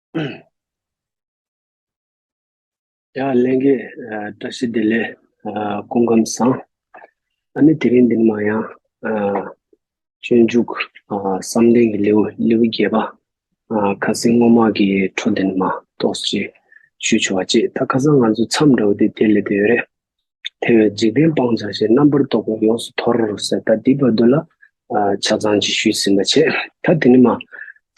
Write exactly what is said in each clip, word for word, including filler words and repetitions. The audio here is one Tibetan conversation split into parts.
ཡ་ལྷན་རྒྱས། ཨ་བཀྲ་ཤིས་བདེ་ལེགས། ཨ་སྐུ་ཁམས་བཟང་། ཨ་ནི་དེ་རིང་འདི་ནས་མར་ཡང་ཨ་སྤྱོད་འཇུག་ཨ་བསམ་གཏན་གྱི་ལེའུ་ལེའུ་བརྒྱད་པ། ཨ་ཁ་སང་སྔོན་མ་གི་འཕྲོ་འདི་ནས་མར་ཏོག་ཙམ་ཞུས་ཆོག་པ་བྱེད། ད་ཁ་སང་ང་ཚོ་མཚམས་འདྲ་བོ་དེ་དེ་ལས་དེ་ཡོད་རེད། དེ་བས་འཇིག་རྟེན་སྤང་བྱ་ཞེས། རྣམ་པར་རྟོག་པ་ཡོངས་སུ་དོར་ཟེར། ད་འདི་བར་དུ་ལ་ཨ་ཆ་ཚང་ཅིག་ཞུས་ཟིན་པ་བྱས། ད་དེ་ནས་མར་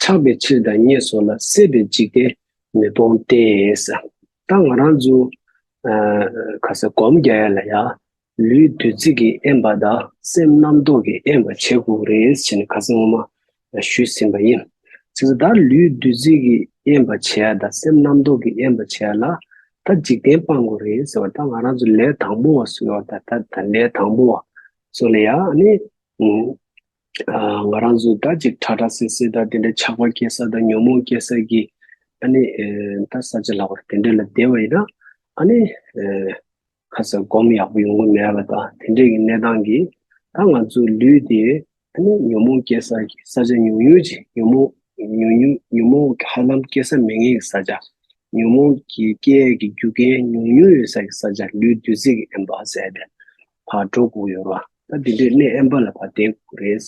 ཆགས་པའི་ཕྱིར་དང་བརྙས་སོགས་ལ། སྲེད་པས་འཇིག་རྟེན་མི་སྤོང་སྟེ་ཟེར། ད་ང་རང་ཚོ་ཨ་ཁ་སང་སྒོམ་རྒྱག་ཡ་ལ་ཡ། ལུས་བདུད་རྩི་གིས་དབེན་པ་དང་སེམས་རྣམ་རྟོག་གིས་དབེན་པ་བྱེད་དགོས་རེད་ཟེར་ནས་ཁ་སང་སྔོན་མ་ཞུས་ཟིན་པ་ཡིན། བྱས་ཙང་ད་ལུས་བདུད་རྩི་གིས་དབེན་པ་བྱེད་ཡ་དང་སེམས་རྣམ་རྟོག་གིས་དབེན་པ་བྱེད་ཡ་ལ་ད་འཇིག་རྟེན་སྤང་དགོས་རེད་ཟེར་བ། ད་ང་རང་ཚོ་ལས་དང་པོ་བ་ཟེར་བ། ད་ད་ད་ལས་དང་པོ་བ་ཚོ་ལ་ཡ་ཨ་ནི་ཨ་ང་རང་ཚོ་ད་ཅིག་ཁྲ་ཁྲ་སིལ་སིལ་དང་དེ་འདྲའི་ཆགས་པ་སྐྱེ་ས་དང་ཉོན་མོངས་སྐྱེ་ས་གི་ཨ་ནི་ཨ་ད་ས་ཆ་ལ་བར་དེ་འདྲ་ལ་བསྡད་པ་ཡིན་ན་ཨ་ནི་ཨ། ཁ་སང་སྒོམ་ཡག་པོ་ཡོང་གི་མེད་པ་དང་དེ་འདྲའི་གི་གནས་སྟངས་ཀྱིས་ད་ང་ཚོའི་ལུས་དེ་ཨ་ནི་ཉོན་མོངས་སྐྱེ་ས་ཀྱི་ས་ཆ་ཉུང་ཉུང་ཅིག་ཉོན་མོངས་ཉུང་ཉུང་ཉོན་མོངས་ཀྱི་ཧ་ལམ་སྐྱེ་ས་མེད་མཁན་གྱི་ས་ཆ། ཉོན་མོངས་ཀྱི་སྐྱེ་ཡས་ཀྱི་རྒྱུ་རྐྱེན་ཉུང་ཉུང་ཡོད་ས་ཀྱི་ས་ཆ། ལུས་བདུད་རྩི་གིས་དབེན་པ་ཟེར་ཏེ་ཕར་འགྲོ་དགོས་ཡོད་རེད་བ། ད་འདི་འདྲའི་གནས་དབེན་པ་ལ་ཕར་བསྡད་དགོས་རེད། བྱས་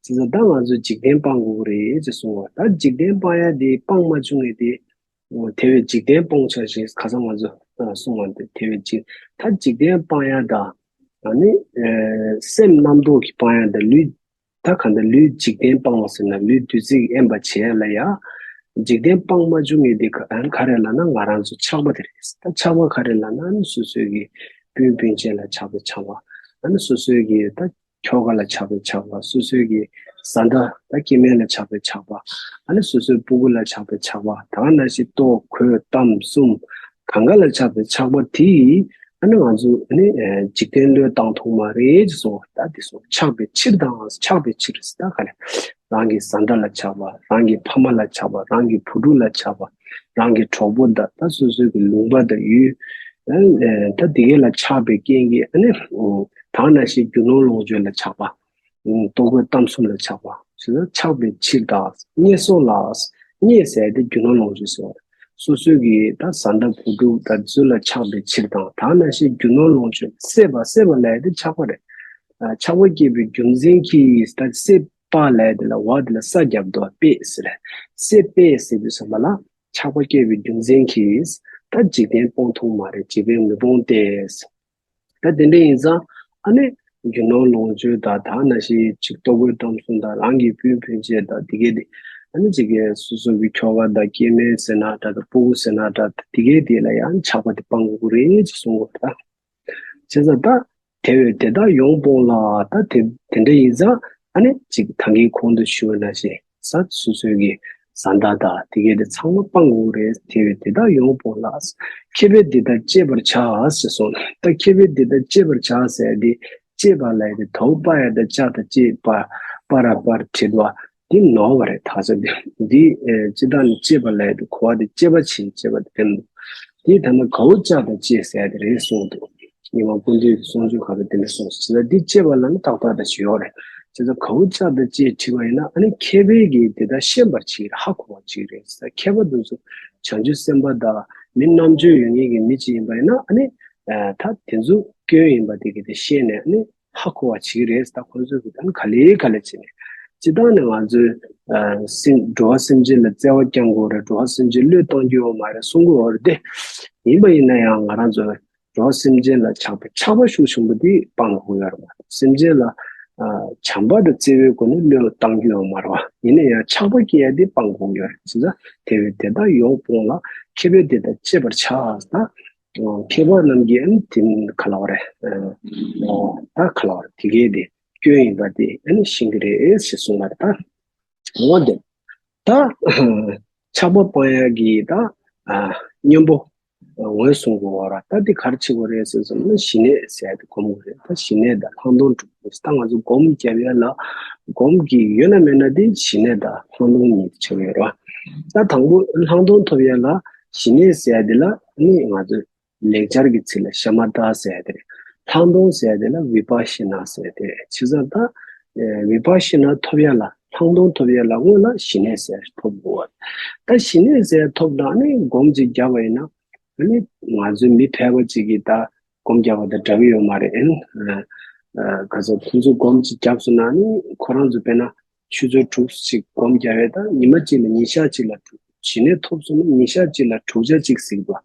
ཙང་ད་ང་ཚོ་འཇིག་རྟེན་སྤང་དགོས་རེད་ཅེས་གསུངས་པ། ད་འཇིག་རྟེན་སྤང་ཡ་དེ་སྤང་མ་བཅུག་མཁན་དེ། དེ་བས་འཇིག་རྟེན་སྤོང་བྱ་ཞེས་ཁ་སང་ང་ཚོ་གསུངས་པ་འདི་དེ་བས་འཇིག་ད་འཇིག་རྟེན་སྤང་ཡ་དང་ཨ་ནི་སེམས་རྣམ་རྟོག་གི་སྤང་ཡ་དང་ལུས། ད་གང་ལྟར་ལུས་འཇིག་རྟེན་སྤང་བ་ཟེར་ན་ལུས་བདུད་རྩི་གིས་དབེན་པ་བྱེད་ཡ་ལ་ཡ། འཇིག་རྟེན་སྤང་མ་བཅུག་མཁན་དེ་ག་ཨ་ནི་ག་རེ་ལབ་ན་ང་རང་ཚོ་ཆགས་པ་དེ་རེད། ད་ཆགས་པ་ག་རེ་ལབ་ན་ཨ་ནི་སོ་སོའི་གི་སྤུན་སྤུན་མཆེད་ལ་ཆགས་པའི་ཆགས་པ། ཨ་ནི་སོ་སོའི་གི་ད་ཁྱོ་ག་ལ་ཆགས་པའི་ཆགས་པ། སོ་སོའི་གི་བཟའ་ཟླ་དང་སྐྱེ་དམན་ལ་ཆགས་པའི་ཆགས་པ། ཨ་ནི་སོ་སོའི་སྤུ་གུ་ལ་ཆགས་པའི་ཆགས་པ། ད་ག་ནང་བཞིན་ལྟོ་གོས་གཏམ་གསུམ་གང་ག་ལ་ཆགས་པའི་ཆགས་པ་དེ་ཡིས་ཨ་ནི་ང་ཚོ་ཨ་ནི་ཨེ་འཇིག་རྟེན་བློས་བཏང་ཐུབ་མ་རེད་ཅེས་གསུངས་པ། ད་དེ་གསུངས། ཆགས་པའི་ཕྱིར་དང་། ཆགས་པའི་ཕྱིར་ཟེར་ད་ག་རེ། རང་གི་བཟའ་ཟླ་ལ་ཆགས་པ། རང་གི་ཕ་མ་ལ་ཆགས་པ། རང་གི་བུ་ཕྲུག་ལ་ཆགས་པ། རང་གི་གྲོགས་པོ་དང་ད་སོ་སོའི་གི་ལུང་པ་དང་ཡུལ། ཨ་ནི་ཨེ་ད་དེ་ག་ལ་ཆགས་པའི་རྐྱེན་གྱིས་ཨ་ནི་ཨོ་ད་ག་ནང་བཞིན་རྒྱུ་ནོར་ལོངས་སྤྱོད་ལ་ཆགས་པ། ལྟོ་གོས་གཏམ་གསུམ་ལ་ཆགས་པ། ཆགས་པའི་ཕྱིར་དང་། བརྙས་སོགས་ལ། བརྙས་ཟེར་ཏེ་རྒྱུ་ནོར་ལོངས་སྤྱོད་ཟེར་བ་རེད། སོ་སོའི་གི་ད་བཟའ་ཟླ་བུ་ཕྲུག་ད་ཚོ་ལ་ཆགས་པའི་ཕྱིར་དང་། ད་ག་ནང་བཞིན་རྒྱུ་ནོར་ལོངས་སྤྱོད། སྲེད་པ། སྲེད་པ་ལབ་ཡ་དེ་ཆགས་པ་རེད། ཨ་ཆགས་པ་སྐྱེས་པའི་རྒྱུ་མཚན་གྱིས་ད་སྲེད་པ་ལབ་ཡ་དེ་ལ་བ་དེ་ལ་ས་རྒྱབ་འདུག་པས་ཟེར། སྲེད་པས་ཟེར་དུས་ཙམ་པ་ལ་ཆགས་པ་སྐྱེས་པའི་རྒྱུ་མཚན་གྱིས་ད་འཇིག་རྟེན་སྤོང་ཐུབ་མ་རེད། འཇིག་རྟེན་མི་སྤོང་སྟེ། ད་དེ་འདྲ་ཡིན་ཙང་ཨ་ནི་རྒྱུ་ནོར་ལོངས་སྤྱོད་དང་ད་ག་ནང་བཞིན་ཅིག་ལྟོ་གོས་གཏམ་གསུམ་དང་རང་གི་སྤུན་སྤུན་མཆེད་དང་དེ་གས་དེ་ཨ་ནི་ཅིག་གི་སོ་སོ་གི་ཁྱོ་ག་དང་སྐྱེ་དམན་ཟེར་ན་འདྲ་དང་སྤུ་གུ་ཟེར་ན་འདྲ་དང་དེ་གས་དེ་ལ་ཡང་ཆགས་པ་དེ་སྤང་དགོས་ཀྱི་རེད་ཅེས་གསུང་གི་ཡོད་རེད། བྱས་ཙང་ད་དེ་བས་དེ་དག་ཡོངས་སྤོངས་ལ། ད་དེ་དེ་འདྲ་ཡིན་ཙང་ཨ་ནི་ཅིག་ད་གིན་གོང་དུ་ཞུས་པ་ནང་བཞིན། ས་སོ་སོའི་གི་བཟའ་ཟླ་དང་དེ་གས་དེ་ཚང་མ་སྤང་དགོས་རེད། དེ་བས་དེ་དག་ཡོངས་སྤོངས་ལ། མཁས་པས་འདི་ལྟར་སྤྱད་པར་བྱ་ཟེར་གསུངས། ད་མཁས་པས་འདི་ལྟར་སྤྱད་པར་བྱ་ཟེར་དེ་སྤྱད་པ་ལ་དེ་དོ་པ་ཡ་ད་ཅ་ད་སྤྱད་པ་པ་ར་པར་བྲིས་པ་འདི་ནོར་བ་རེད། ད་ས་དེ་འདི་ཨེ་སྤྱི་བཏང་ནས་སྤྱད་པ་ལ་དེ་གོ་བ་དེ་སྤྱད་པ་བྱེད་སྤྱད་པ་དེ་རེད་འདུག་དེ་ཐ་ན་གའུ་ཅ་ད་སྤྱད་ཟེར་དེ་རེད་གསུངས་འདུག་ཉི་མ་ཀུན་འདུས་གསུང་ཆོས་ཁག་ཏུ་དེ་འདྲ་གསུངས་སོ། བྱས་ཙང་འདི་སྤྱད་པ་ལ་ནི་ཏག་ཏག་ད་ཞུ་ཡོད་རེད། བྱས་ཙང་གའུ་ཅ་ད་སྤྱད་བྲིས་པ་ཡིན་ན་ཨ་ནི་མཁས་པའི་གི་དེ་ད་ཤེས་པར་བྱེད་ཧ་གོ་བ་ཅིག་རེད། མཁས་པ་དེ་ཚོ་བྱང་ཆུབ་སེམས་དཔའ་དང་མི་རྣམ་དཔྱོད་ཡོད་མཁན་གྱི་མི་ཅིག་ཡིན་པ་ཡིན་ན་ཨ་ནི་ད་དེ་ཚོ་སྐྱོན་ཡིན་པ་དེ་གི་དེ་ཤེས་ནས་ཨ་ནི་ཧ་གོ་བ་ཅིག་རེད། ད་ཁོང་ཚོས་གི་ད་ནི་ག་ལེ་ག་ལེ་བྱས་ནས་སྤྱི་བཏང་ནས་ང་ཚོས་སེམས་འགྲོ་བ་སེམས་ཅན་ལ་བརྩེ་བ་བསྐྱང་དགོས་རེད། འགྲོ་བ་སེམས་ཅན་བློས་གཏོང་རྒྱུ་ཡོད་མ་རེད་གསུང་གི་ཡོད་རེད་དེ། ཡིན་པ་ཡིན་ན་ཡང་ང་རང་ཚོ་འགྲོ་བ་སེམས་ཅན་ལ་ཆགས་པའི་ཆགས་པ་ཤུགས་ཆེན་པོ་དེ་སྤང་དགོས་ཡོད་རེད་མ་གཏོགས། སེམས་ཅན་ལ་ཨ་བྱམས་པ་དང་བརྩེ་བའི་སྒོ་ནས་བློས་བཏང་རྒྱུ་ཡོད་མ་རེད་བ། ཡིན་ན་ཡང་ཆགས་པ་སྐྱེ་ཡ་དེ་སྤང་དགོས་ཡོད་རེད། བྱས་ཙང་དེ་བས་དེ་དག་ཡོངས་སྤོངས་ལ། མཁས་པས་དེ་ལྟར་སྤྱད་པར་བྱ། ད་མཁས་པ་རྣམས་ཀྱིས་ཨ་ནི་དེ་ག་ལབ་རེད། ཨ་ད་ག་ལབ་རེད། དེ་གས་དེ་སྐྱོན་ཡིན་པ་དེ་ཨ་ནི་ཤེས་ཀྱི་རེད་ཞེས་གསུངས་པ་རེད། ད་འོ་དེ་ད་ཆགས་པ་སྤང་ཡ་གི་ད་ཨ་གཉེན་པོ་ངོས་བཟུང་དགོས་པ་རེད། ད་འདི་ག་རེ་བྱེད་དགོས་རེད་ཟེར་སོང་ན་ཞི་གནས་ཟེར་ཡ་དེ་སྒོམ་དགོས་རེད། ད་ཞི་གནས་དང་ལྷག་མཐོང་སྒྲུབ་དགོས། ད་ང་ཚོ་སྒོམ་རྒྱབ་ཡ་ལ་སྒོམ་གྱི་ཡོད་ན་མེད་ན་དེ་ཞི་གནས་དང་ལྷག་མཐོང་གཉིས་དེ་ཆགས་ཡོད་རེད་བ། ད་དང་པོ་ལྷག་མཐོང་ཐོབ་ཡ་ལ་ཞི་གནས་ཟེར་ཡ་དེ་ལ་ནི་ང་ཚོས་ལེགས་སྦྱར་གྱི་ཚིག་ལ་ཤ་མ་ཏ་ཟེར་ཡ་དེ་རེད། ལྷག་མཐོང་ཟེར་ཡ་དེ་ལ་བི་པ་ཤི་ན་ཟེར་ཡ་དེ་རེད། བྱས་ཙང་ད་ཨེ་བི་པ་ཤི་ན་ཐོབ་ཡ་ལ་ ལྷག་མཐོང་ཐོབ་ཡ་ལ་སྔོན་ལ་ཞི་གནས་ཟེར་ཐོབ་དགོས་པ། ད་ཞི་གནས་ཟེར་ཐོབ་ན་ནི་སྒོམ་ཅིག་བརྒྱབ་པ་ཡིན་ན། ཨ་ནི་ང་ཚོའི་མི་ཕལ་པ་ཅིག་གིས་ད་སྒོམ་རྒྱག་པ་དང་འདྲ་གི་ཡོད་མ་རེད། ཨེ་ནི། ཨ། ཨ། ག་ཚོད་ཁོང་ཚོས་སྒོམ་ཅིག་བརྒྱབ་སོང་ན་ནི་ཁོ་རང་ཚོ་དཔེར་ན་ཆུ་ཚོད་དྲུག་ཅིག་སྒོམ་རྒྱག་ཡས་ད་ཉི་མ་གཅིག་ལ་ཉིན་ཞག་གཅིག་ལ་དྲུག་ཞི་གནས་ཐོབ་སོང་ན་ཉིན་ཞག་གཅིག་ལ་དྲུག་ཆ་གཅིག་ཟིག་པ།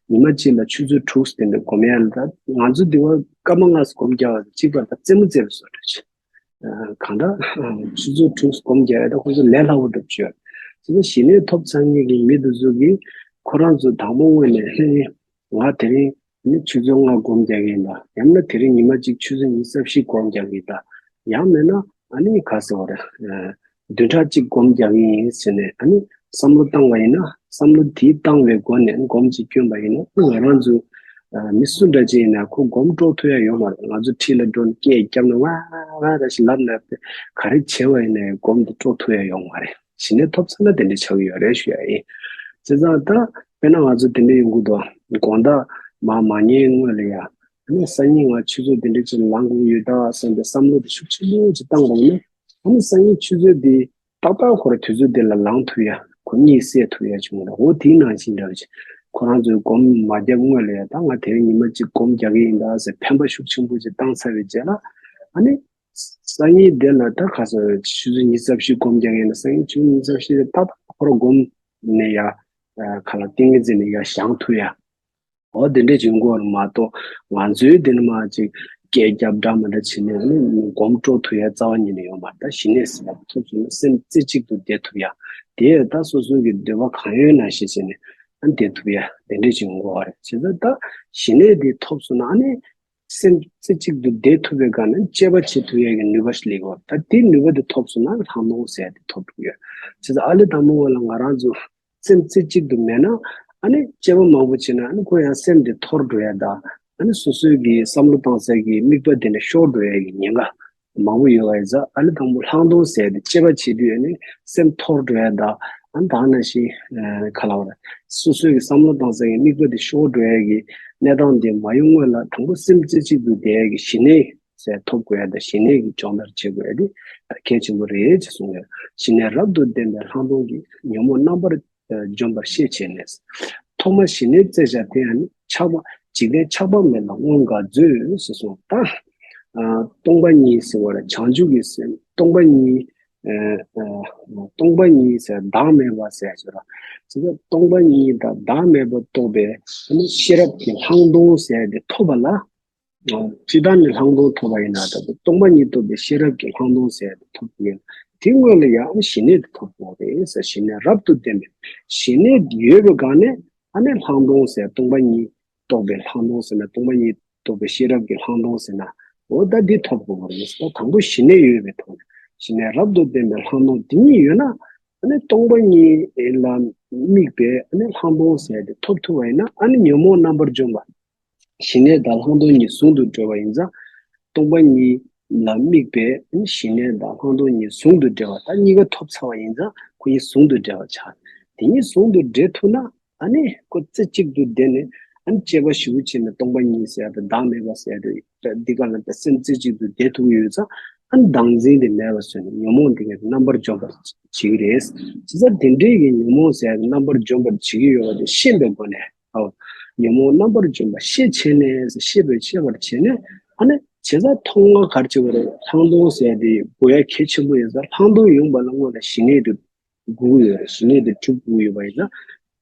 ཉི་མ་གཅིག་ལ་ཆུ་ཚོད་དྲུག་དེ་འདྲ་སྒོམ་ཡས་ལ་ད་ང་ཚོ་འདི་བ་སྐར་མ་ལྔ་སྒོམ་རྒྱག་པ་གཅིག་པ་ད་རྩེད་མོ་རྩེ་བའི་བཟོ་འདྲ་ཅིག་གང་ལྟར་ཆུ་ཚོད་དྲུག་སྒོམ་རྒྱག་ཡས་ད་ཁོ་ཚོ་ལས་སླ་བོ་འདྲ་བྱོས། དེ་ནས་ཞི་གནས་ཐོབ་ཚར་མཁན་གྱི་མི་དེ་ཚོ་གིས་ཁོ་རང་ཚོ་དང་པོ་ངོས་ནས་ཧེ། ང་དེ་རིང་ནི་ཆུ་ཚོད་ལྔ་སྒོམ་རྒྱག་གི་ཡིན་ད། ཡང་ན་དེ་རིང་ཉི་མ་གཅིག་ཆུ་ཚོད་ཉི་ཤུ་རྩ་བཞི་སྒོམ་རྒྱག་གི་ཡིན་ད། ཡང་མིན་ན་ཨ་ནི་ག་ཟེར་བ་རེད། བདུན་ཕྲག་གཅིག་སྒོམ་རྒྱག་གི་ཡིན་ཟེར་ནས་ཨ་ནི་བསམ་བློ་བཏང་བ་ཡིན་ན་བསམ་བློ་དེ་བཏང་བའི་སྒོ་ནས་སྒོམ་གཅིག་བསྐྱོན་པ་ཡིན་ན་ང་རང་ཚོ་མི་སུ་འདྲ་ཅིག་ཡིན་ན་ཁོ་སྒོམ་སྤྲོ་ཐུབ་ཡ་ཡོད་མ་རེད། ང་ཚོ་འཁྲིས་ལ་འགྲོ་ནས་སྐད་བརྒྱབ་ན་ཝ་ཝ་ར་ཞིག་ལབ་ན་ག་རེ་བྱས་པ་ཡིན་ནའི་སྒོམ་དེ་སྤྲོ་ཐུབ་ཡ་ཡོད་མ་རེད། ཞི་གནས་ཐོབ་ཚར་ན་དེ་འདྲ་ཆགས་ཀྱི་ཡོད་རེད་ཞུ་ཡ་ཡིན། བྱས་ཙང་ད་དཔེར་ན་ང་ཚོ་དེ་འདྲ་ཡོང་གི་འདུག་དགོང་དག་མ་མ་ཉལ་སྔོན་ལ་ཡ། ཨ་ནི་སང་ཉིན་ང་ཆུ་ཚོད་དེ་འདྲ་ཅིག་ལངས་དགོས་ཡོད་ད་བསམ་པའི་བསམ་བློ་དེ་ཤུགས་ཆེན་པོ་ཅིག་བཏང་དགོས་ན། ཨ་ནི་སང་ཉིན་ཆུ་ཚོད་དེ་ཏག་ཏག་ཁོ་ར་དུས་ཚོད་དེ་ལ་ལངས་ཐུབ་ཡ། ཁོ་གཉིད་སད་ཐུབ་ཡ་བྱུང་བ་རེད། འོ་དེའི་ནང་བཞིན་འདྲ་བ་ཅིག་ཁོ་རང་ཚོས་སྒོམ་མ་བརྒྱབ་སྔོན་ལ་ཡ་ད་ང་དེ་རིང་ཉི་མ་གཅིག་སྒོམ་རྒྱག་གི་ཡིན་ད་ཟེར་འཕེན་པ་ཤུགས་ཆེན་པོ་ཅིག་བཏང་ཚར་བའི་རྗེས་ལ། ཨ་ནི། སང་ཉིན་དེ་ལ་ད་ག་ས་ཆུ་ཚོད་ཉི་ཤུ་རྩ་བཞི་སྒོམ་རྒྱག་ཡིན་ན་སང་ཉིན་ཆུ་ཚོད་ཉི་ཤུ་རྩ་བཞི་དེ་ཏག་ཏག་ཁོ་ར་སྒོམ་ནས་ཡ། ཁ་ལ་ཏིང་ངེ་འཛིན་ནས་ཡ་བཞེངས་ཐུབ་ཡ། འོ་དེ་འདྲས་ཅིག་དགོས་རེད་མ་གཏོགས་ང་ཚོའི་དེ་ནི་མ་ཅིག་སྐད་རྒྱབ་འདྲ་མི་འདྲ་བྱེད་ནས་ནི་སྒོམ་སྤྲོ་ཐུབ་ཡ་རྩ་བ་ཉིད་ནས་ཡོད་མ་རེད། ད་ཞི་གནས་ཟེར་ཡ་ཐོབ་སོང་ན་སེམས་རྩེ་གཅིག་ཏུ་བསྡད་ཐུབ་ཡ། དེ་ད་སོ་སོ་གི་འདོད་པ་གང་ཡོད་ནང་བཞིན་བྱས་ནས་ཨ་བསྡད་ཐུབ་ཡ་དེ་འདྲས་ཅིག་དགོས་པ་རེད། བྱས་ཙང་ད་ཞི་གནས་དེ་ཐོབ་སོང་ན་ཨ་ནི། སེམས་རྩེ་གཅིག་ཏུ་བསྡད་ཐུབ་པའི་སྒང་ནས་དཔྱད་པ་བྱེད་ཐུབ་ཡས་ཀྱི་ནུས་པ་ཞིག་སླེབས་ཡོད། ད་དེ་ནུས་པ་དེ་ཐོབ་སོང་ན་ལྷག་མཐོང་ཟེར་ཡ་དེ་ཐོབ་འགྲོ་གི་ཡོད། བྱས་ཙང་ཨ་ལེ་དང་པོ་བ་ལ་ང་རང་ཚོ་སེམས་རྩེ་གཅིག་ཏུ་མེད་ན་ཨ་ནི་དཔྱད་པ་མང་པོ་བྱས་ན་ཨ་ནི་ཁོ་ཡང་སེམས་དེ་འཐོར་འགྲོ་ཡ་ད། ཨ་ནི་སོ་སོའི་གི་བསམ་བློ་བཏང་ས་གི་དམིགས་པ་དེ་ནས་ཤོར་འགྲོ་ཡ་གི་ཉེན་ཁ་མང་པོ་ཡོད་པ་ཡིན་ཙང་ཨ་ལེ་དང་པོ་ལྷག་མཐོང་ཟེར་ཡ་དེ་དཔྱད་པ་བྱེད་དུས་ཨ་ནི་སེམས་འཐོར་འགྲོ་ཡ་ད། ཨ་ནི་ད་ནང་བཞིན་ག་ལབ་རེད། སོ་སོའི་གི་བསམ་བློ་བཏང་ས་གི་དམིགས་པ་དེ་ཤོར་འགྲོ་ཡ་གི་གནས་སྟངས་དེ་མ་ཡོང་སྔོན་ལ་དང་པོ་སེམས་རྩེ་གཅིག་ཏུ་བསྡད་ཡ་གི་ཞི་གནས་ཟེར་ཐོབ་དགོས་ཡ་དང་ཞི་གནས་ཀྱི་སྦྱོང་བརྡར་བྱེད་དགོས་ཡ་དེ་ད་གལ་ཆེན་པོ་རེད་ཅེས་གསུངས་ཡོད། ཞི་གནས་རབ་ཏུ་ལྡན་པའི་ལྷག་མཐོང་གིས་ཉོན་མོངས་རྣམ་པར་འཇོམས་པར་ཤེས་བྱས་ནས། ཐོག་མར་ཞི་གནས་བཙལ་བྱ་དེ་ཡང་ནི་ཆགས་པ་འཇིག་རྟེན་ཆགས་པ་མེད་ལ་མངོན་དགའ་མཛོད་ཅེས་གསུངས། ད་སྟོང་པ་ཉིད་ཟེར་བ་ལ་བྱང་ཆུབ་ཀྱི་སེམས་སྟོང་པ་ཉིད། སྟོང་པ་ཉིད་ཟེར་བདག་མེད་པ་ཟེར་ཞིག་ར། ཅེས་སྟོང་པ་ཉིད་དང་བདག་མེད་པ་རྟོགས་པའི་ཤེས་རབ་ཀྱི་ལྷག་མཐོང་ཟེར་དེ་ཐོབ་པ་ལ། སྤྱིར་བཏང་ནས་ལྷག་མཐོང་ཐོབ་པ་ཡིན་ན་ད་སྟོང་པ་ཉིད་རྟོགས་པའི་ཤེས་རབ་ཀྱི་ལྷག་མཐོང་ཟེར་དེ་ཐོབ་ཀྱི་ཡོད། དེ་སྔོན་ལ་ཡང་ཞི་གནས་དེ་ཐོབ་དགོས་རེད་ཟེར། ཞི་གནས་རབ་ཏུ་ལྡན་པའི་ཞི་གནས་ཡོད་པའི་སྒང་ནས་ཨ་ནི་ལྷག་མཐོང་ཟེར་སྟོང་པ་ཉིད་རྟོགས་པའི་ལྷག་མཐོང་ཟེར་ན་སྟོང་པ་ཉིད་རྟོགས་པའི་ཤེས་རབ་ཀྱི་ལྷག་མཐོང་ཟེར་ན་འོ་ད་འདི་ཐོབ་དགོས་པ་རེད། ད་དང་པོ་ཞི་གནས་ཡོད་པའི་ཐོག་ནས་ཞི་གནས་རབ་ཏུ་ལྡན་པའི་ལྷག་མཐོང་འདི་གཉིས་ཡོད་ན་ཨ་ནི་སྟོང་པ་ཉིད་ལ་དམིགས་པའི་ཨ་ནི་ལྷག་མཐོང་ཟེར་དེ་ཐོབ་ཐུབ་པ་ཡིན་ན་ཨ་ནི་ཉོན་མོངས་རྣམ་པར་འཇོམས་པ། ཞི་གནས་དང་ལྷག་མཐོང་གཉིས་ཟུང་དུ་འབྲེལ་བ་ཡིན་ཙང་། སྟོང་པ་ཉིད་ལ་དམིགས་པའི་ཞི་གནས་དང་ལྷག་མཐོང་གཉིས་ཟུང་དུ་འབྲེལ་བ་ད་གཉིས་ཀ་ཐོབ་ཚར་བ་ཡིན་ཙང་ཁོ་གཉིས་ཟུང་དུ་འབྲེལ་བ་ཆགས། དེ་གཉིས་ཟུང་དུ་འབྲེལ་ཐུབ་ན་ཨ་ནི་ཁོ་རྩེ་གཅིག་ཏུ་བསྡད་ནས་ཨ་ནི་དཔྱད་པ་ཞིབ་པོ་བྱས་ནས་སྟོང་པ་ཉིད་ཟེར་ཡ་དང་བདག་མེད་པ་ཟེར་ཡ་དེ་འདི་ག་ལ་ད་སེམས་རྩེ་གཅིག་ཏུ་བསྡད་ཐུབ་ཀྱི་ཡོད་ཙང་ཨ་ནི་བདག་འཛིན་དེ་མེད་པ་བཟོས་ནས་ཉོན་མོངས་དེ་ག་རྣམ་པར་འཇོམས་པར་བྱེད་ཀྱི་རེད། བྱས་ཙང་དེ་འདྲའི་གི་ཉོན་མོངས་ཟེར་ཡ་རྣམ་པར་འཇོམས་པར་བྱེད་ཀྱི་ཡོད་པ་དེ་ཤེས་པའི་སྒོ་ནས། ཨོ། ཉོན་མོངས་རྣམ་པར་འཇོམས་པ་ཤེས་བྱས་ནས་ཟེར། ཤེས་པས་ཤེས་པར་བྱས་ནས་ཨ་ནི་བྱས་ཙང་ཐོག་མར་ག་རེ་བྱེད་དགོས་རེད། ལྷག་མཐོང་ཟེར་ཡ་དེ་དགོས་ཡ་གལ་ཆེན་པོ་ཡིན་ཙང་ལྷག་མཐོང་ཡོང་བ་ལ་སྔོན་ལ་ཞི་གནས་དེ་དགོས་ཀྱི་ཡོད་རེད། ཞི་གནས་དེ་སྒྲུབ་དགོས་ཀྱི་ཡོད་པ་ཡིན་ཙང་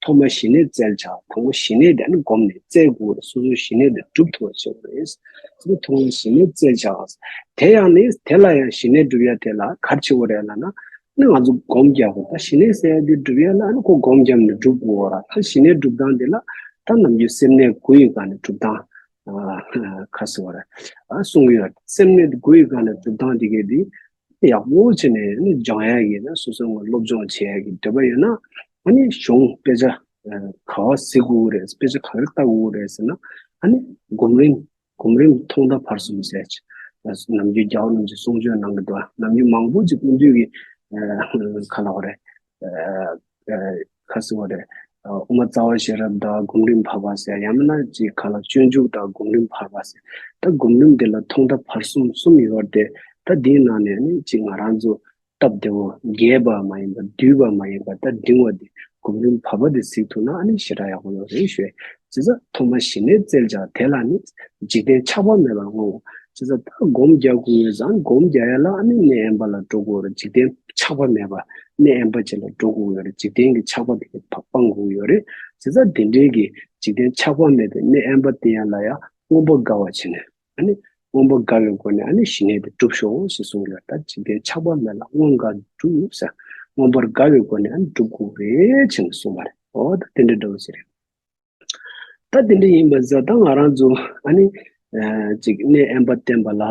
ཐོག་མར་ཞི་གནས་བཙལ་བྱ། དང་པོ་ཞི་གནས་དེ་ཨ་ནི་སྒོམ་ནས་བཙལ་དགོས་རེད། སོ་སོའི་ཞི་གནས་དེ་སྒྲུབ་ཐུབ་པ་བྱེད་དགོས་རེད། ཚུར་ཐོག་མར་ཞི་གནས་བཙལ་བྱ། དེ་ཡང་ནི་དེ་ལ་ཡང་ཞི་གནས་སྒྲུབ་ཡ་དེ་ལ་ག་རེ་བྱེད་དགོས་རེད་ལབ་ན། ནི་ང་ཚོ་སྒོམ་རྒྱག་དགོས། ད་ཞི་གནས་ཟེར་ཡ་དེ་སྒྲུབ་ཡ་ལ་ནི་ཁོ་སྒོམ་བརྒྱབ་ནས་སྒྲུབ་དགོས་ར། ད་ཞི་གནས་སྒྲུབ་སྟངས་དེ་ལ་ད་ནམ་རྒྱུན་སེམས་གནས་དགུ་ཡི་སྒང་ནས་སྒྲུབ་སྟངས་ཨ་ཁ་གསལ་བ་རེད། ཨ་གསུང་གི་ཡོད། སེམས་གནས་དགུ་ཡི་སྒང་ནས་སྒྲུབ་སྟངས་དེ་གས་དེ་ཡག་པོ་བྱས་ནས་ནི་སྦྱང་ཡ་གི་ན་སོ་སོ་ངོ་སློབ་སྦྱོང་བྱེད་ཡ་གི་འདོད་པ་ཡོད་ན་ཨ་ནི་གཞུང་དཔེ་ཆ་ག་བ་གཟིགས་དགོས་རེད། དཔེ་ཆ་ག་རེ་ལྟ་དགོས་རེད་ཟེར་ན་ཨ་ནི་སྒོམ་རིམ། སྒོམ་རིམ་ཐོག་མཐའ་བར་གསུམ་ཟེར་ཅིག་ནམ་རྒྱུན་རྒྱལ་བ་རིན་པོ་ཆེས་གསུང་ཆོས་གནང་གི་འདུག་ནམ་རྒྱུན་མང་པོ་ཅིག་སྐུ་མདུན་གྱི་ཨ་ག་ལབ་དགོས་རེད། ཨ་ཨ་ག་ཟེར་དགོས་རེད། ཨ་དབུ་མ་རྩ་བ་ཤེས་རབ་དང་སྒོམ་རིམ་བར་པ་ཟེར། ཡང་མིན་ན་ཅིག་ག་ལབ་སྤྱོད་འཇུག་དང་སྒོམ་རིམ་བར་པ་ཟེར། ད་སྒོམ་རིམ་འདི་ལ་ཐོག་མཐའ་བར་གསུམ་གསུམ་ཡོད་དེ། ད་འདིའི་ནང་ནས་ནི་ཅིག་ང་རང་ཚོ་ སྟབས་བདེ་བོ་རྒྱས་པ་མ་ཡིན་པ་བསྡུས་པ་མ་ཡིན་པ་ད་འབྲིང་བ་འདི་སྒོམ་རིམ་བར་པ་འདི་གཟིགས་ཐུབ་ན་ཨ་ནི་ཞེ་དྲག་ཡག་པོ་ཡོད་རེད་ཞུ། བྱས་ཙང་ཐོག་མ་ཞི་གནས་བཙལ་བྱ་དེ་ལ་ནི་འཇིག་རྟེན་ཆགས་པ་མེད་པར་བསྔོ། བྱས་ཙང་ད་སྒོམ་རྒྱག་དགོས་ཡོད་ཙང་སྒོམ་རྒྱག་ཡ་ལ་ཨ་ནི་གནས་དབེན་པ་ལ་འགྲོ་དགོས་རེད། འཇིག་རྟེན་ཆགས་པ་མེད་པ་གནས་དབེན་པ་ཅིག་ལ་འགྲོ་དགོས་ཡོད་རེད། འཇིག་རྟེན་གྱི་ཆགས་པ་དེ་ག་སྤང་དགོས་ཡོད་རེད། བྱས་ཙང་དེ་འདྲའི་གི་འཇིག་རྟེན་ཆགས་པ་མེད་པའི་གནས་དབེན་པ་དེ་ཡང་ལ་ཡང་མངོན་པར་དགའ་བ་བྱས་ནས། ཨ་ནི་མངོན་པར་དགའ་བའི་སྒོ་ནས་ཨ་ནི་ཞི་གནས་དེ་སྒྲུབ་ཤོག་ཞེས་གསུངས་ཡོད། ད་འཇིག་རྟེན་ཆགས་པ་མེད་ལ་མངོན་དགའ་སྒྲུབ་ཟེར། མངོན་པར་དགའ་བའི་སྒོ་ནས་ཨ་ནི་སྒྲུབ་དགོས་རེད་ཅེས་གསུངས་པ་རེད། འོ་ད་དེ་འདྲ་འདྲ་བོ་ཞིག་རེད། ད་དེ་འདྲ་ཡིན་པ་ཟེར་ད་ང་རང་ཚོ་ཨ་ནི་ཅིག་གནས་དབེན་པ་བསྟེན་པ་ལ་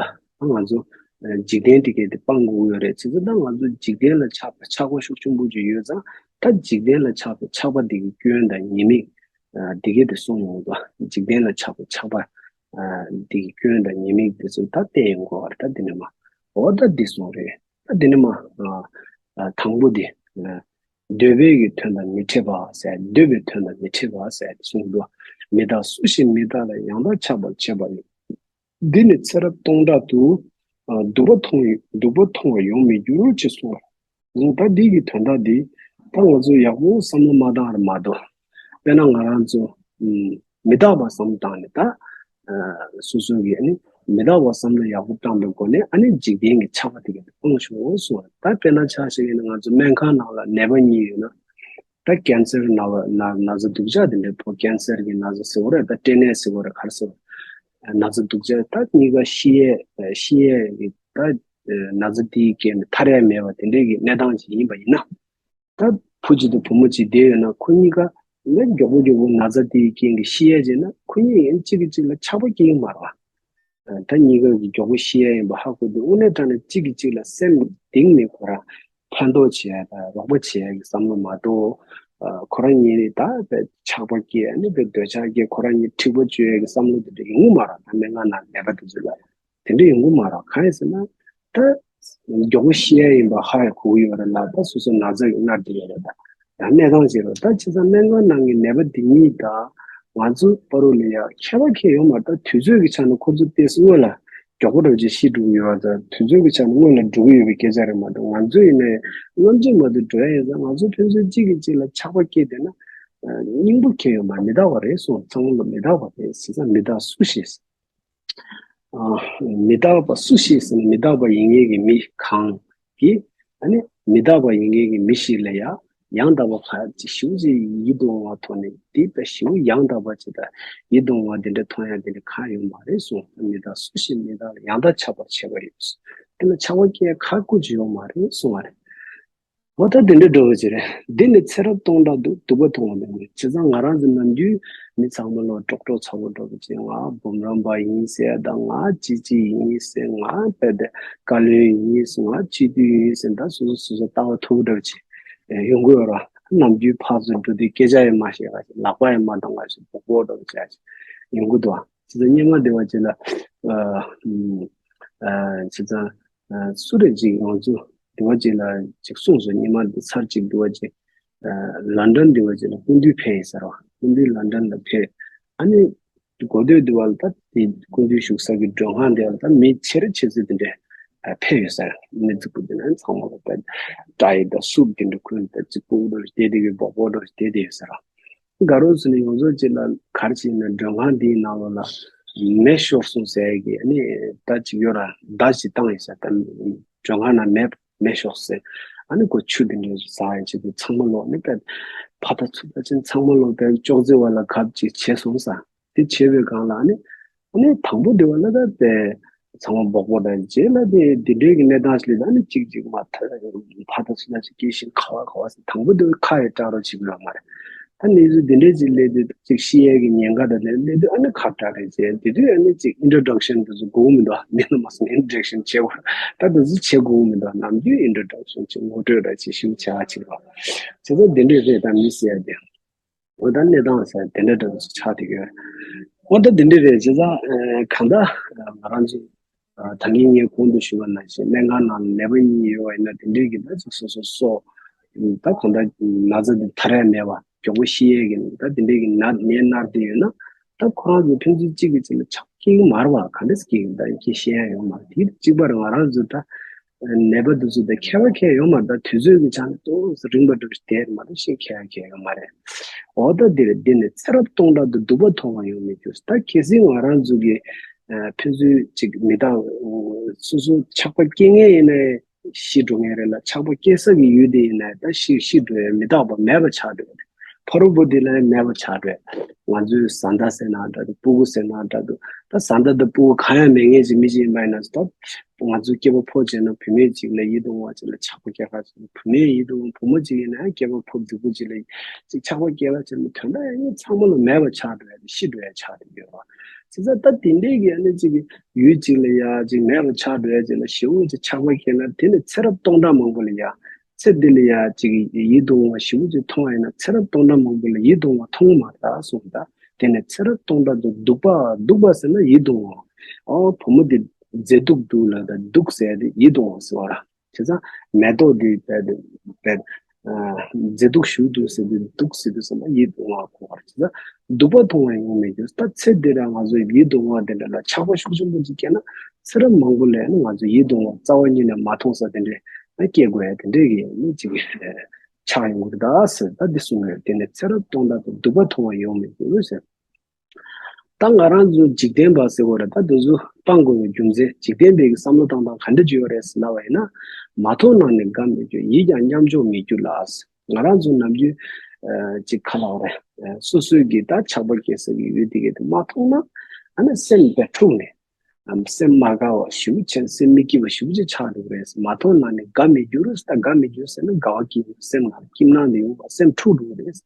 ང་ཚོ་འཇིག་རྟེན་དེ་གས་དེ་སྤང་དགོས་ཡོད་རེད། བྱས་ཙང་ད་ང་ཚོ་འཇིག་རྟེན་ལ་ཆགས་པའི་ཆགས་པ་ཤུགས་ཆེན་པོ་ཅིག་ཡོད་ཙང་ད་འཇིག་རྟེན་ལ་ཆགས་པའི་ཆགས་པ་དེ་གི་སྐྱོན་དང་ཉེས་དམིགས་དེ་གས་དེ་གསུངས་ཡོང་གི་འདུག་འཇིག་རྟེན་ལ་ཆགས་པའི་ཆགས་པ་དེ་གི་སྐྱོན་དང་ཉེས་དམིགས་དེ་ཚོ་ད་བསྟན་ཡོང་གི་ཡོད་རེད། ད་དེ་ནས་མ་འོ་ད་འདི་གསུངས་རེད། ད་དེ་ནས་མ་དང་པོ་དེ། འདོད་པའི་གི་དོན་དང་མི་འཕྲད་པ་ཟེར། འདོད་པའི་དོན་དང་མི་འཕྲད་པ་ཟེར་གསུངས་འདུག་མི་རྟག་སུ་ཞིག་མི་རྟག་ལ། ཡང་དག་ཆགས་པར་བྱེད་པ་ཡིན། འདི་ནི་ཚེ་རབས་སྟོང་ཕྲག་ཏུ། སྡུག་པ་མཐོང་བའི་སྡུག་པ་མཐོང་བར་ཡོང་མི་འགྱུར་ཅེས་གསུངས་པ། ད་འདི་གི་དོན་དག་འདི་ད་ང་ཚོ་ཡག་པོ་བསམ་བློ་མ་བཏང་བར་མ་གཏོགས། དཔེར་ན་ང་རང་ཚོ་མི་རྟག་པ་བསམ་བློ་བཏང་ནས་ད་སོ་སོ་གི་ཨ་ནི་མི་རྟག་པ་བསམ་བློ་ཡག་པོ་བཏང་པའི་སྒོ་ནས་ཨ་ནི་འཇིག་རྟེན་གྱི་ཆགས་པ་དེ་ག་སྤང་ཤོག་གསུངས་པ། ད་དཔེར་ན་ཆ་བཞག་ཡིན་ན་ང་ཚོ་སྨན་ཁང་ནང་ལ་ནད་པ་གཉིས་ཡོད་ན། ད་ཀན་སར་ན་བ་ན་ན་ཚ་སྡུག་ཅག་དེ་འདྲའི་ཕོ་ཀན་སར་གྱི་ན་ཚ་ཟེར་བ་རེད། ད་སྐྲན་ནད་ཟེར་བ་རེད། ག་རེ་ཟེར་བ་ན་ཚ་སྡུག་ཅག་ད་གཉིས་ཀ་ཤི་ཡས་ཤི་ཡས་ཀྱི་ད་ན་ཚ་དེའི་རྐྱེན་པས་ཐར་ཡས་མེད་པ་དེ་འདྲའི་གི་གནས་སྟངས་ཅིག་ཡིན་པ་ཡིན་ན། ད་བུ་གཅིག་དང་བུ་མོ་གཅིག་བསྡད་ཡོད་ན་ཁོ་གཉིས་ཀ་ནི་མགྱོགས་པོ་མགྱོགས་པོ་ན་ཚ་དེའི་རྐྱེན་གྱིས་ཤི་ཡས་བྱས་ན་ཁོ་གཉིས་ཡང་གཅིག་གིས་གཅིག་ལ་ཆགས་པ་སྐྱེ་གི་མ་རེད་བ། ད་གཉིས་ཀ་གི་མགྱོགས་པོ་ཤི་ཡ་ཡིན་པ་ཧ་གོ་དུས་དངོས་གནས་དྲང་གནས་གཅིག་གིས་གཅིག་ལ་སེམས་གཏིང་ནས་ཁོ་རང་ཕན་ཐོགས་བྱེད་ཡ་དང་རོགས་པ་བྱེད་ཡ་གི་བསམ་བློ་མ་གཏོགས། ཁོ་རང་གཉིས་ད་བས་ཆགས་པ་སྐྱེ་ཨ་ནི་བས་འདོད་ཆགས་སྐྱེ་ཁོ་རང་གཉིས་འཁྲིག་པ་བཅོས་ཡ་གི་བསམ་བློ་དེ་འདྲ་ཡོང་གི་མ་རེད། ད་སྨན་ཁང་ནང་ནད་པ་དེ་ཚོ་ལ་དེ་འདྲ་ཡོང་གི་མ་རེད། གང་ཡིན་ཟེར་ན་ད་མགྱོགས་པོ་ཤི་ཡ་ཡིན་པ་ཧ་ཡ་གོ་གི་ཡོད་རེད་ལ། ད་སོ་སོ་ན་ཚ་གི་མནར་གྱི་ཡོད་རེད། ད་ད་གནས་སྟངས་བྱེད་རོགས་ད་བྱས་ཙང་སྨན་ཁང་ནང་གི་ནད་པ་འདི་གཉིས་དང་ང་ཚོ་བར་ལ་ཡ་ཁྱད་པར་ཁྱད་ཡོད་མ་རེད། ད་དུས་ཚོད་ཀྱི་ཆ་ནས་ཁོ་ཚོ་ཏོག་ཙམ་སྔོན་ལ་མགྱོགས་པོ་འདྲ་བོ་ཅིག་ཤི་འགྲོ་གི་ཡོད་པ་དང་དུས་ཚོད་ཀྱི་ཆ་ནས་སྔོན་ལ་འགྲོ་གི་ཡོད་པའི་སྐད་ཆ་རེད་མ་གཏོགས། ང་ཚོ་ཡིན་ནའི་སྔ་ཕྱི་མ་གཏོགས་འགྲོ་ཡ་ཡོད་ཙང་ང་ཚོ་ཕན་ཚུན་གཅིག་གིས་གཅིག་ལ་ཆགས་པ་སྐྱེས་བསྡད་ན་སྙིང་པོ་ཁྱད་ཡོད་མ་རེད། མི་རྟག་པ་རེད་གསུངས། ཚང་མ་ལ་མི་རྟག་པ་རེད་ཟེར་ཙང་མི་རྟག་སུ་ཞིག་མི་རྟག་པ་སུ་ཞིག་ཟེར་ན་མི་རྟག་པ་ཡིན་མཁན་གྱི་མི་གང་གིས་ཨ་ནི་མི་རྟག་པ་ཡིན་མཁན་གྱི་མི་ཞིག་ལ་ཡང་ཡང་དག་པ་ག་ཅིག་ཞུ་ཅིག་ཡིད་དུ་འོང་བ་ཐོག་ནས་འདི་ལྟ་ཞིག་ཡང་དག་པ་ཅིག་དང་ཡིད་དུ་འོང་བ་འདི་འདྲ་མཐོང་ཡ་འདི་འདྲ་གང་ཡོད་མ་རེད་གསུངས། མི་རྟག་སུ་ཞིག་མི་རྟག་ལ་ཡང་དག་ཆགས་པར་བྱེད་པ་ཡོད། དེ་ལ་ཆགས་པ་སྐྱེ་ཁག་ཀུ་ཅིག་ཡོད་མ་རེད་གསུངས་པ་རེད། འོ་ད་དེ་འདྲ་འགྲོ་བ་ཅིག་རེད། འདི་ནི་ཚེ་རབས་སྟོང་ཕྲག་ཏུ་སྡུག་པ་མཐོང་བ་མེད་མོད། བྱས་ཙང་ང་རང་ཚོ་ནམ་རྒྱུན་མི་ཚང་མ་ལོ་ཀྲོག་ཀྲོག་ཚ་བོ་འགྲོ་བ་ཅིག་ང་འབུམ་རམས་པ་ཡིན་ཟེར་དང་ང་ཅི་ཅི་ཡིན་ཟེར་ང་དཔེ་དེ་བཀའ་བློན་ཡིན་ཟེར་ང་སྤྱི་འཐུས་ཡིན་ཟེར་ད་སོ་སོ་སོ་སོ་ལྟ་བ་མཐོ་པོ་འགྲོ་བ་ཅིག་ཡོང་གི་ཡོད་ར། ནམ་རྒྱུན་ཕར་ཚུར་འགྲོ་དུས་སྐད་ཆ་ཡང་མ་བཤད་ག་ཅིག་ལག་པ་ཡང་མ་འདང་ག་ཅིག་སྦོག་སྦོག་འགྲོ་བ་ཅིག་ཡོང་གི་འདུག་བ། བྱས་ཙང་སྔོན་མ་འདི་བ་ཅིག་ལ་བྱས་ཙང་། སུ་རེད་ཅིག་ང་ཚོ་འདི་བ་ཅིག་ལ་ཅིག་གསུངས་སོང་། ཉི་མ་འདི་ཚར་ཅིག་འདི་བ་ཅིག་ལན་ཌན་འདི་བ་ཅིག་ལ་སྐུ་མདུན་ཕེབས་ཡིན་ཟེར་བ། སྐུ་མདུན་ལན་ཌན་ལ་ཕེབས། ཨ་ནི་གོ་ཐོས་འདི་བ་ལ་ད་དེ་སྐུ་མདུན་བཞུགས་ས་གི་མགྲོན་ཁང་འདི་བ་ལ་ད་མི་ཆེ་རེ་ཆེ་ཚོད་འདི་འདྲ་ཕེབས་ཡོད་ཟེར། མི་རྫིག་པོ་འདི་ན་ཚང་མ་ལ་ད་སྐྲ་ཡི་ད་སུབ་འདི་འདྲ་ཁུར་ད་རྫིག་པོ་འདྲ་བསྡད་དེ་གི་སྦོག་སྦོག་འདྲ་བསྡད་དེ་ཡོད་ཟེར་བ། དགའ་རོགས་ཚོ་ནི་ཡོངས་རྫོགས་ཅིག་ལ་ག་རེ་བྱས་ན་མགྲོན་ཁང་འདིའི་ནང་ལོགས་ལ་མེ་ཤོར་སོང་ཟེར་གི་ཨ་ནི་ད་ཅིག་ཡོད་ར་བརྡ་ཅིག་བཏང་ཡོད་ཟེར། ད་མགྲོན་ཁང་ནང་མེ་མེ་ཤོར་ཟེར། ཨ་ནི་ཁོ་ཆུ་དེ་འདྲ་ཟ་ཡ་ཅིག་དེ་ཚང་མ་ལོག་ནི་པས་ཕ་ད་ཚུ་ད་ཅིག་ཚང་མ་ལོག་པས་ཅོག་ཙེ་བ་ལ་གབ་ཅིག་བྱས་སོང་ཟེར། དེ་བྱས་པའི་སྒང་ལ་ཨ་ནི་ཨ་ནི་དང་པོ་དེ་བ་ལ་ད་དེ། ཚང་མ་སྦོག་སྦོག་འདྲ་རྗེས་ལ་དེ་འདི་འདྲའི་གི་གནས་སྟངས་ཤིག་ལ་ད་ནི་གཅིག་གཅིག་མ་ཐ་ཕ་ད་ཚོ་ན་ཅིག་སྐྱེ་ཤིང་ཁ་བ་ཁ་བ་ཟེར། དང་པོ་དེ་ཁ་ཡི་སྐྲག་རོགས་བྱེད་ཀྱི་ཡོད་མ་རེད། ད་གནས་ཚུལ་འདི་འདྲའི་ཅིག་སླེབས་དུས་ཅིག་ཤི་ཡས་ཀྱི་ཉེན་ཁ་དང་ལྡན་སླེབས་དུས་ཨ་ནི་ཁ་སྐྲག་རེད་ཅེས་དེ་དུས་ཨ་ནི་ཅིག་ཨིན་ཊྲོ་ཌག་ཤན་དེ་ཚོ་དགོས་མི་འདུག་མི་ལ་མ་སོང་ཨིན་ཊྲོ་ཌག་ཤན་བྱེད་དགོས་ད་དེ་ཚོ་བྱེད་དགོས་མི་འདུག་ནམ་རྒྱུན་ཨིན་ཊྲོ་ཌག་ཤན་ཅིག་ངོ་སྤྲོད་འདྲ་ཅིག་ཞུ་བྱ་ཅིག་རོགས་བྱས་ཙང་འདི་འདྲའི་རེད། ད་མི་ཟེར་ཡ་དེ། འོ་ད་གནས་སྟངས་ཟེར་དེ་འདྲ་འདྲ་བོ་ཞིག་ཆགས་བསྡད་ཡོད། འོ་ད་དེ་འདྲ་རེད། བྱས་ཙང་གང་ལྟར་ང་རང་ཚོ་ད་གིན་ངས་གོང་དུ་ཞུས་པ་ནང་བཞིན་སྨན་ཁང་ནང་ནད་པ་གཉིས་ཡོད་པ་ཡིན་ན་དེ་འདྲའི་གི་ད་ཅིག་སོ་སོ་སོ་ད་གང་ལྟར་ན་ཚ་དེ་ཐར་ཡ་མེད་པ་མགྱོགས་པོ་ཤི་ཡས་གི་ད་དེ་འདྲའི་གི་ནད་ནད་མནར་བསྡད་ཡོད་ན་ད་ཁོ་རང་ཚོ་ཕན་ཚུན་གཅིག་གིས་གཅིག་ལ་ཆགས་སྐྱེ་གི་མ་རེད་བ། ག་འདྲ་སྐྱེ་གི་ད་ཁྱེད་ཤེས་ཡ་ཡོད་མ་རེད། དེ་གཅིག་པ་རེད། ང་རང་ཚོ་ད། ནད་པ་འདི་ཚོ་དང་ཁྱད་པར་གང་ཡང་ཡོད་མ་རེད། ད་དུས་ཚོད་ཀྱི་ཆ་ནས་ཏོག་ཙམ་རིང་པོ་འགྲོ་བཞིན་བསྡད་མ་གཏོགས་ཤིན་ཁྱད་པར་གང་ཡང་ཡོད་མ་རེད། འོ་ད་འདིར་འདི་ནི་ཚེ་རབས་སྟོང་ཕྲག་ཏུ་སྡུག་པ་མཐོང་བ་ཡོང་མི་འགྱུར། ད་གལ་སྲིད་ང་རང་ཚོ་གི་ཨ་ཕན་ཚུན་ཅིག་མི་རྟག་སོ་སོ་ཆགས་པ་སྐྱེ་མཁན་ཡིན་ན་ཤི་འགྲོ་མཁན་རེད་ལ། ཆགས་པ་སྐྱེ་ས་གི་ཡུལ་དེ་ཡིན་ན་ད་ཤི་ཤི་འགྲོ་ཡ་མི་རྟག་པ་མེད་པ་ཆགས་འགྲོ་ཡ་རེད། ཕ་རོལ་པོ་དེ་ལ་ཡང་མེད་པ་ཆགས་འགྲོ་ཡ། ང་ཚོའི་བཟའ་ཟླ་ཟེར་ན་འདྲ་འདུག་སྤུ་གུ་ཟེར་ན་འདྲ་འདུག་ད་བཟའ་ཟླ་དང་སྤུ་གུ་གང་ཡང་མེད་མཁན་ཅིག་མི་ཅིག་ཡིན་པ་ཡིན་ན་ད་ང་ཚོའི་སྐྱེས་པ་ཕོ་བྱས་ན་བུད་མེད་ཅིག་ལ་ཡིད་དུ་འོང་བ་ཅིག་ལ་ཆགས་པ་སྐྱེ་ཁ་ཅིག་བུད་མེད་ཡིད་དུ་འོང་བུ་མོ་ཅིག་ཡིན་ན་ཡང་སྐྱེས་པ་ཕོ་སྡུག་པོ་ཅིག་ལ་ཅིག་ཆགས་པ་སྐྱེ་ཁ་ཅིག་ལ་དོན་དག་ཡང་ཚང་མ་ལ་མེད་པ་ཆགས་འགྲོ་ཡ་དེ་ཤི་འགྲོ་ཡ་ཆགས་འགྲོ་ཡོད་རེད། བྱས་ཙང་ད་དེ་འདྲའི་གི་ཨ་ནི་ཅིག་གི་ཡུལ་ཅིག་ལ་ཡ་ཅིག་མེད་པ་ཆགས་འགྲོ་ཡ་ཅིག་ལ་ཞེ་པོ་ཅིག་ཆགས་པ་སྐྱེས་ན་དེ་ནི་ཚེ་རབས་སྟོང་ཕྲག་མང་པོ་ལ་ཡ་ཚེ་འདི་ལ་ཡ་ཅིག་ཡིད་དུ་འོང་བ་ཞེ་པོ་ཅིག་མཐོང་བ་ཡིན་ན་ཚེ་རབས་སྟོང་ཕྲག་མང་པོ་ལ་ཡིད་དུ་འོང་བ་མཐོང་གི་མ་རེད་གསུངས། ད་དེ་ནི་ཚེ་རབས་སྟོང་ཕྲག་ཏུ་སྡུག་པ་སྡུག་པ་ཟེར་ན་ཡིད་དུ་འོང་། ཨོ་བུ་མོ་འདི་མཛེས་སྡུག་འདུག་ལ་ད་སྡུག་ཟེར་ཏེ་ཡིད་དུ་འོང་ཟེར་བ་ར། བྱས་ཙང་མེ་ཏོག་འདི་བས་བས་མཛེས་སྡུག་ཞུ་འདུག་ཟེར་ཏེ་སྡུག་ཟེར་དུས་ཙམ་པ་ཡིད་དུ་འོང་བ་གོ་བར་བྱས་ཙང་སྡུག་པ་མཐོང་བ་ཡོང་མི་འགྱུར། ད་ཚེ་འདི་ར་ང་ཚོ་ཡིད་དུ་འོང་བ་དེ་འདྲ་ལ་ཆགས་པ་ཤུགས་ཆེན་པོ་ཅིག་སྐྱེས་ན་ཚེ་རབས་མང་པོ་ལ་ནི་ང་ཚོ་ཡིད་དུ་འོང་བ་རྩ་བ་ཉིད་ནས་མ་མཐོང་ས་དེ་འདྲས་སྐྱེ་དགོས་ཡ་དེ་འདྲས་ཀྱི་ནི་ཅིག་ཆགས་ཡོང་གི་རེད་ད་ཟེར། ད་འདི་གསུངས་ཡོད། དེ་ནི་ཚེ་རབས་སྟོང་ཕྲག་ཏུ་སྡུག་པ་མཐོང་བ་ཡོང་མི་འགྱུར་ཟེར། ད་ང་རང་ཚོ་འཇིག་རྟེན་པ་ཟེར་བ་རེད། ད་འདི་ཚོ་སྤང་དགོས་པའི་རྒྱུ་མཚན་འཇིག་རྟེན་པའི་གི་བསམ་བློ་བཏང་སྟངས་ག་འདྲ་ཅིག་ཡོད་རེད་ཟེར་ལབ་པ་ཡིན་ན། མ་མཐོང་ནང་ནས་དགའ་མི་འགྱུར། ཡིད་ཀྱང་མཉམ་འཇོག་མི་འགྱུར་ལ། ང་རང་ཚོ་ནམ་རྒྱུན་ཨ་ཅིག་ག་ལབ་རེད། ཨ་སོ་སོའི་གི་ད་ཆགས་པ་སྐྱེ་ས་གི་ཡུལ་དེ་གི་དེ་མ་མཐོང་ན་ཨ་ནི་སེམས་དཔེ་འཁྲུགས་ནས་ཨ་སེམས་མ་དགའ་བ་ཞེ་པོ་ཅིག་སེམས་མི་སྐྱིད་པ་ཞེ་པོ་ཅིག་ཆགས་འགྲོ་གི་རེད། མ་མཐོང་ནང་ནས་དགའ་མི་འགྱུར། ད་དགའ་མི་འགྱུར་ཟེར་ན་དགའ་བ་སྐྱིད་པ་སེམས་ནང་སྐྱིད་སྣང་དེ་ཡོང་བ་སེམས་འཁྲུགས་འགྲོ་གི་རེད།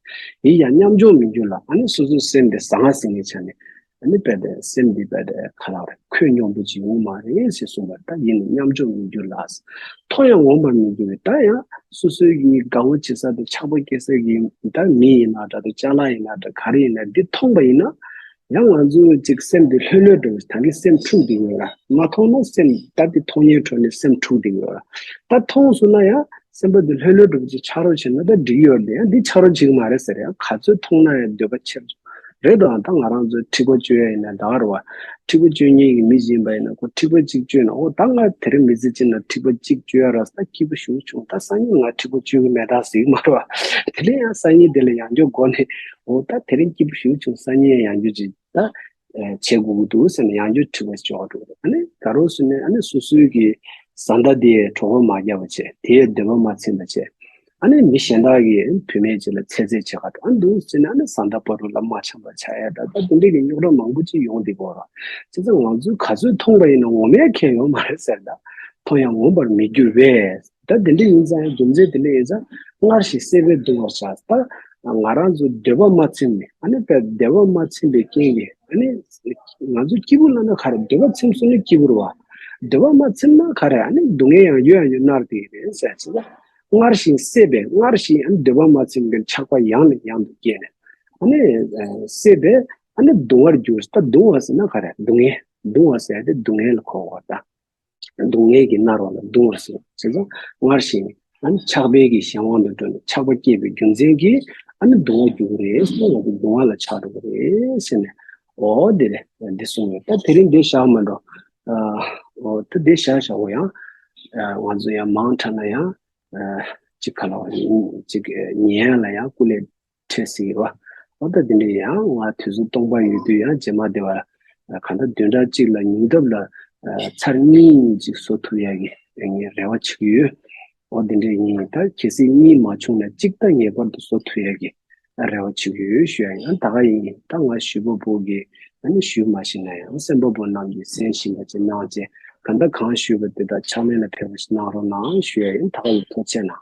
ཡིད་ཀྱང་མཉམ་འཇོག་མི་འགྱུར་ལ། ཨ་ནི་སོ་སོའི་སེམས་དེ་ཟང་ངེ་ཟིང་ངེ་བྱས་ནས། ཨ་ནི་དཔེ་དེ་སེམས་འདི་དཔེ་དེ་ག་ལ་རེ་ཁོད་སྙོམས་པོ་ཅིག་ཡོང་མ་རེད་ཟེར་གསུངས་པ། ད་ཡིད་ནི་མཉམ་འཇོག་མི་འགྱུར་ལ། མཐོང་ཡང་ངོམས་པར་མི་འགྱུར་བས། ད་ཡང་སོ་སོའི་གི་དགའ་བོ་བྱེད་ས་དེ་ཆགས་པ་སྐྱེ་ས་གི་ད་མི་ཡིན་ན་འདྲ་འདུག་ཅ་ལག་ཡིན་ན་འདྲ་ག་རེ་ཡིན་ན་འདི་མཐོང་པ་ཡིན་ན་ཡང་ང་ཚོའི་ཅིག་སེམས་དེ་ལྷོད་ལྷོད་འགྲོ་བས། ད་གི་སེམས་འཁྲུགས་བསྡད་ཡོད་ར། མ་མཐོང་ན་སེམས་ད་དེ་མཐོང་ཉེན་འཕྲོ་ནས་སེམས་འཁྲུགས་བསྡད་ཡོད་ར། ད་མཐོང་སོང་ན་ཡང་སེམས་པ་དེ་ལྷོད་ལྷོད་འགྲོ་བ་ཅིག་ཆགས་རོགས་བྱས་ན་ད་འགྲིག་ཡོད་རེད། ཡང་འདི་ཆགས་རོགས་བྱེད་ཀྱི་མ་རེད་ཟེར། ཡང་ག་ཚོད་མཐོང་ན་ཡང་འདོད་པ་ཆེར་རེད་དོ། ད་ང་རང་ཚོ་འཁྲིག་པ་སྤྱོད་ཡ་ཡིན་ན་ད་ག་རེད་བ། འཁྲིག་པ་སྤྱོད་མཁན་གྱི་མི་ཞིག་ཡིན་པ་ཡིན་ན་ཁོ་འཁྲིག་པ་གཅིག་སྤྱོད་ན་ཨོ་ད་ང་དེ་རིང་མི་ཚེ་གཅིག་ན་འཁྲིག་པ་གཅིག་སྤྱོད་ཡ་ར། ད་སྐྱིད་པོ་ཞེ་པོ་བྱུང་། ད་སང་ཉིན་ང་འཁྲིག་པ་སྤྱོད་ཀྱི་མེད་ད་ཟེར་གྱི་མ་རེད་བ། དེ་ལས་ཡང་སང་ཉིན་དེ་ལ་ཡང་བསྐྱར་སྒོ་ནས་ཨོ་ད་དེ་རིང་སྐྱིད་པོ་ཞེ་པོ་བྱུང་། སང་ཉིན་ཡང་ཡང་བསྐྱར་ཅིག་ད་བྱེད་དགོས་ཀྱི་འདུག་ཟེར་ནས་ཡང་བསྐྱར་འཁྲིག་པ་སྤྱོད་འགྲོ་གི་འདུག་ཨ་ནི་ད་རུང་སོང་ནས་ཨ་ནི་སོ་སོའི་གི་བཟའ་ཟླ་དེ་གྲོགས་པོ་མ་རྒྱག་པ་བྱས། དེའི་འདོད་པ་མ་ཚིམ་པ་བྱས། ཨ་ནི་མི་གཞན་དག་གིས་བུད་མེད་ཅིག་ལ་ཚད་ཚད་བྱེད་ག་འགྲོ་ཨ་འདུག་ཟེར་ནས་ཨ་ནི་བཟའ་ཟླ་བར་དུ་ལ་མ་འཆམ་པ་ཆགས་ཡ་ད་ད་དེ་འདྲ་གི་རྙོག་དྲ་མང་པོ་ཅིག་ཡོང་བསྡད་ཀྱི་ཡོད་རེད། བྱས་ཙང་ང་ཚོས་ག་ཚོད་མཐོང་པ་ཡིན་ན་ངོམ་ཡ་ཁྱད་ཡོད་མ་རེད་ཟེར། ད་མཐོང་ཡང་ངོམས་པར་མི་འགྱུར་བས། ད་དེ་འདྲ་ཡིན་ཙང་རྒྱུ་མཚན་དེ་འདྲ་ཡིན་ཙང་སྔར་བཞིན་སྲེད་པས་གདུང་བར་བྱ། ད་ང་རང་ཚོ་འདོད་པ་མ་ཚིམ་ནས་ཨ་ནི་ད་འདོད་པ་མ་ཚིམ་པའི་རྐྱེན་གྱིས་ཨ་ནི་ང་ཚོ་སྐྱིད་པོ་ལབ་ན་ག་རེ་འདོད་པ་ཚིམ་སོང་ན་སྐྱིད་པོ་རེད་བ། འདོད་པ་མ་ཚིམ་ན་ག་རེ་ཨ་ནི་སྡུག་བསྔལ་ཡང་ཡོད་ཡང་ཡོད་ནར་དེ་རེད་ཟེར་ཙང་། སྔར་བཞིན་སྲེད་པས་སྔར་བཞིན་ཨ་ནི་འདོད་པ་མ་ཚིམ་པའི་ཆགས་པ་ཡང་ནས་ཡང་དུ་སྐྱེས་ནས་ཨ་ནི་སྲེད་པས་ཨ་ནི་གདུང་བར་འགྱུར། ད་གདུང་བ་ཟེར་ན་ག་རེ་སྡུག་བསྔལ་གདུང་བ་ཟེར་ཏེ་སྡུག་བསྔལ་ལ་གོ་བ་ད། སྡུག་བསྔལ་གྱིས་མནར་བ་ལ་གདུང་བར་ཟེར། བྱས་ཙང་སྔར་བཞིན་ཨ་ནི་ཆགས་པའི་གི་གཞན་དབང་དུ་འགྲོ་ནས་ཆགས་པ་སྐྱེས་པའི་རྒྱུ་མཚན་གྱིས་ཨ་ནི་གདུང་བ་འགྱུར་གྱི་རེད་ཟེར་ན་ང་ཚོ་གདུང་བ་ལ་ཆགས་འགྲོ་གི་རེད་ཟེར་ནས། འོ་དེ་རེད། འདི་གསུངས་ཡོད། ད་དེ་རིང་འདི་བཞག་མ་འགྲོ། ཨ་འོ་ད་འདི་བཞག་བཞག་གོ་ཡང་ཨ་ང་ཚོ་ཡང་མང་དྲགས་ན་ཡང་ཨ་ཅིག་ག་ལ་བ་ཅིག་ཉན་ཡ་ལ་ཡང་སྐུ་ལས་འཕྲད་སྲིད་ཀྱི་རེད་བ། འོ་ད་དེ་འདྲ་ཡང་ང་དུས་ཚོད་སྟོང་པ་ཡོད་དུས་ཡང་རྗེས་མ་དེ་བ་གང་ལྟར་བདུན་ཕྲག་གཅིག་ལ་ཉུང་མཐའ་ལ་ཚར་གཉིས་གཉིས་ཅིག་བཟོ་ཐུབ་ཡ་གི་ངས་རེ་བ་བྱེད་ཀྱི་ཡོད། འོ་དེ་འདྲ་ཡིན། ད་གལ་སྲིད་གཉིས་མ་བྱུང་ན་གཅིག་ད་ངེས་པར་དུ་བཟོ་ཐུབ་ཡ་གི་རེ་བ་བྱེད་ཀྱི་ཡོད་ཞུ་ཡ་ཡིན། ད་ག་ཡིན་ད་ང་ཞུས་པ་པོ་གི་ཨ་ནི་ཞུས་མ་ཤེས་ན་ཡང་གསན་པ་པོ་རྣམས་ཀྱིས་གསན་ཤེས་པ་ཅིག་གནང་བྱས་གང་ལྟར་གང་ཞུས་པ་དེ་དག་ཕྱག་ལེན་ལ་ཕེབས་པ་ཞིག་གནང་རོགས་གནང་ཞུ་ཡ་ཡིན། ད་ག་ཡིན། ཐུགས་རྗེ་གནང་།